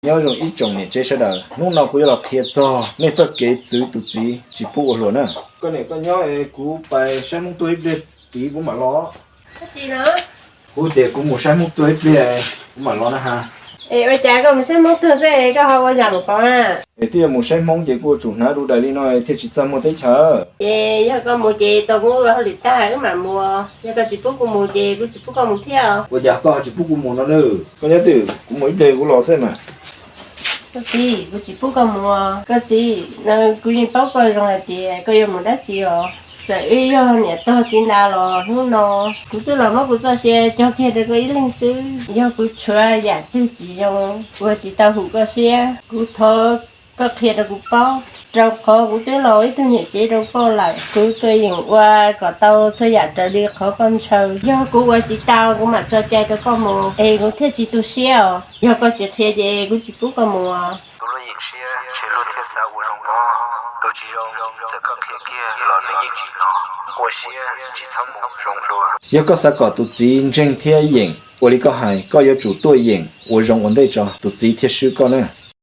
Nyob zoo ib tsoom niam tsev sawv daws, hnub no kuv yuav los qhia txog nej txoj kev txwv tus txiv tsis pub ua hluas na. Koj niam koj nyob es kuv pais saib Hmoob tuag ib pliag tid kuv mam los. Kuv tias kuv mus saib Hmoob tuag ib pliag, kuv mam los na ha. Es ua cas koj mus saib Hmoob tuag xwb koj ho ua zam mus pov na? Es twb yog mus saib Hmoob ces kuj yuav tsum hnav du daws li no thiaj tsis txaj muag teb chaws. Ces yog koj mus ces tau kuv hauj lwm tag wb mam mus. Yog koj tsis pub kuv mus ces kuv tsis pub koj mus thiab. Ua cas koj ho tsis pub kuv mus no na? Koj nyob twj ywm, kuv mus ib pliag kuv los xwb mas. Koj txiv, kuv tsis pub koj mus. Koj txiv, kuv yeej paub koj zoo hais tias koj yuav mus dab tsi os. Txawm wb yog niam tog txiv ntawd los hnub no kuv twb los muab kuv txoj sia cog kiag rau koj ib leeg xwb. Yog kuv tshuav yam twg tsis zoo uas tsis tau hum koj siab, kuv thov koj qhia rau kuv paub, rau qhov kuv twb los ua ib tug niam tsev rau koj lawm. Kuv tuaj yeem ua kom tau txhua yam raws li qhov koj ntshaw. Yog kuv ua tsis tau kuv mam tso cai rau koj mus es kuv thiaj tsis tu siab os. Yog koj tsis qhia ces kuv tsis pub koj mus. Tus luag yeem siab ntshe luag thiaj xav ua zoo koj, tus tsis zoo txawm koj qhia kiag los nws yeej tsis hnov. Ua siab tsis txhob mus zoo dua. Yog koj xav kom tus txiv ntseeg thiab yeem ua li koj hais, koj yuav tsum tuaj yeem ua zoo ua ntej tso tus txiv thiaj swb koj na.